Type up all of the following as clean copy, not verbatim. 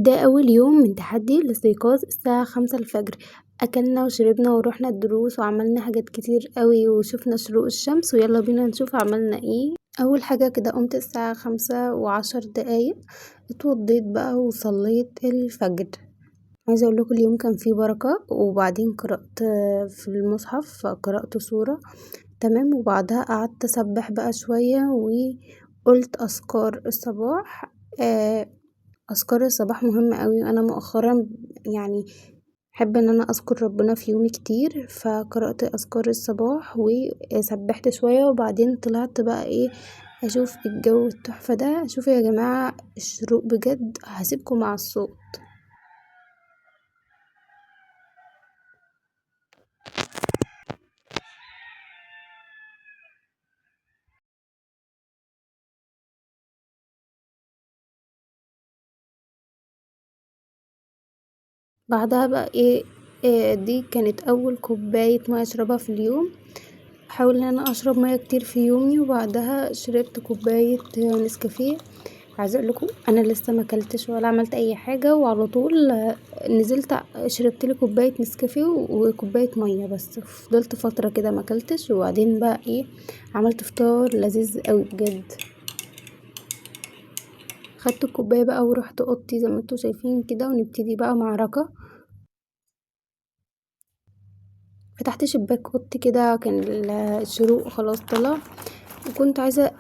ده أول يوم من تحدي الاستيقاظ الساعة 5 الفجر. أكلنا وشربنا وروحنا الدروس وعملنا حاجات كتير قوي وشفنا شروق الشمس، ويلا بينا نشوف عملنا ايه. أول حاجة كده قمت الساعة 5:10، اتوضيت بقى وصليت الفجر. عايزة أقول لكم اليوم كان فيه بركة. وبعدين قرأت في المصحف، قرأت سورة، تمام. وبعدها قعدت أسبح بقى شوية وقلت أذكار الصباح. أذكار الصباح مهمة قوي، أنا مؤخرا بحب إن أنا أذكر ربنا في يومي كتير، فقرأت أذكار الصباح وسبحت شوية. وبعدين طلعت بقى أشوف الجو التحفة ده. شوفوا يا جماعة الشروق بجد، هسيبكم مع الصوت. بعدها بقى دي كانت أول كوباية مية أشربها في اليوم. بحاول إن أنا أشرب مية كتير في يومي. وبعدها شربت كوباية نسكافيه. عايزة أقول لكم أنا لسه ما أكلتش ولا عملت أي حاجة، وعلى طول نزلت شربت لي كوباية نسكافيه وكوباية مية بس. فضلت فترة كده ما أكلتش. وبعدين بقى عملت فطار لذيذ قوي بجد. خدت الكوباية بقى ورحت أوضتي زي ما انتوا شايفين كده، ونبتدي بقى معركة. فتحت شباك اوضتي كده، كان الشروق خلاص طلع، وكنت عايزة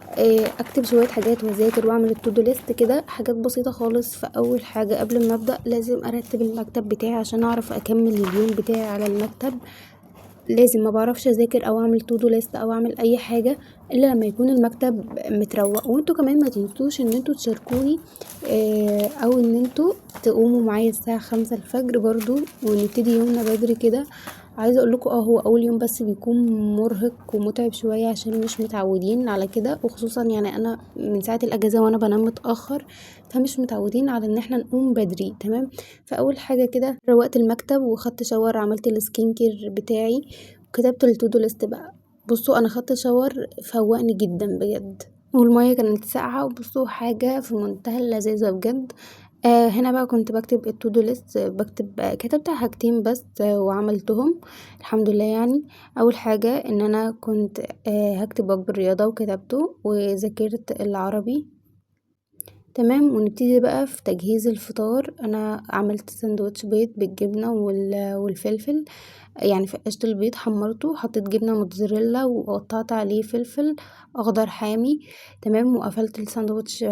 اكتب شوية حاجات واذاكر واعمل ال to do list كده، حاجات بسيطة خالص. فاول حاجة قبل ما ابدأ لازم ارتب المكتب بتاعي عشان اعرف اكمل اليوم بتاعي على المكتب. لازم، ما بعرفش اذاكر او اعمل to do list او اعمل اي حاجة الا لما يكون المكتب متروق. وانتوا كمان ما تنسوش ان انتوا تشاركوني، او ان انتوا تقوموا معايا الساعة 5 الفجر برضو ونبتدي يومنا بدري كده. عايزة اقول لكم هو اول يوم بس بيكون مرهق ومتعب شوية عشان مش متعودين على كده، وخصوصا انا من ساعة الاجازة وانا بنام متأخر، فمش متعودين على ان احنا نقوم بدري، تمام. فاول حاجة كده روقت المكتب وخدت shower، عملت ال skin care بتاعي وكتبت ال to do list بقى. انا خدت shower فوقني جدا بجد، والمية كانت ساقعة، وبصوا حاجة في منتهى اللذاذة بجد. هنا بقى كنت بكتب ال to do list، كتبت حاجتين بس، وعملتهم الحمد لله. اول حاجة ان انا كنت، هكتب واجب الرياضة وكتبته، وذاكرت العربي، تمام. ونبتدي بقى في تجهيز الفطار. انا عملت سندوتش بيض بالجبنة والفلفل، فقشت البيض حمرته، حطيت جبنة موتزاريلا وقطعت عليه فلفل اخضر حامي، تمام. وقفلت الساندوتش،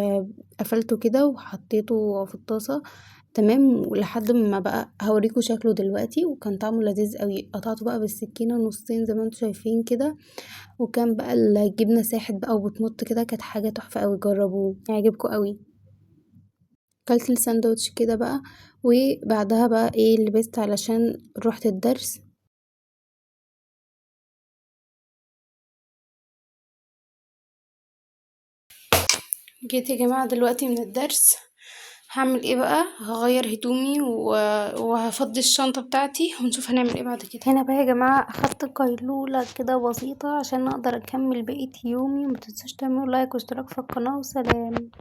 قفلته كده وحطيته في الطاسة، تمام، ولحد ما بقى هوريكم شكله دلوقتي. وكان طعمه لذيذ قوي. قطعته بقى بالسكينة نصين زي ما انتم شايفين كده، وكان بقى الجبنة ساحت بقى وبتمط كده، كانت حاجة تحفة قوي، جربوه هيعجبكم قوي. اكلت الساندوتش كده بقى، وبعدها بقى لبست علشان روحت الدرس. جيت يا جماعة دلوقتي من الدرس. هعمل ايه بقى؟ هغير هدومي وهفضي الشنطة بتاعتي ونشوف هنعمل ايه بعد كده. هنا بقى يا جماعة اخدت قيلولة كده بسيطة عشان اقدر اكمل بقية يومي. وما تنسوش تعملوا لايك واشتراك في القناة، وسلام.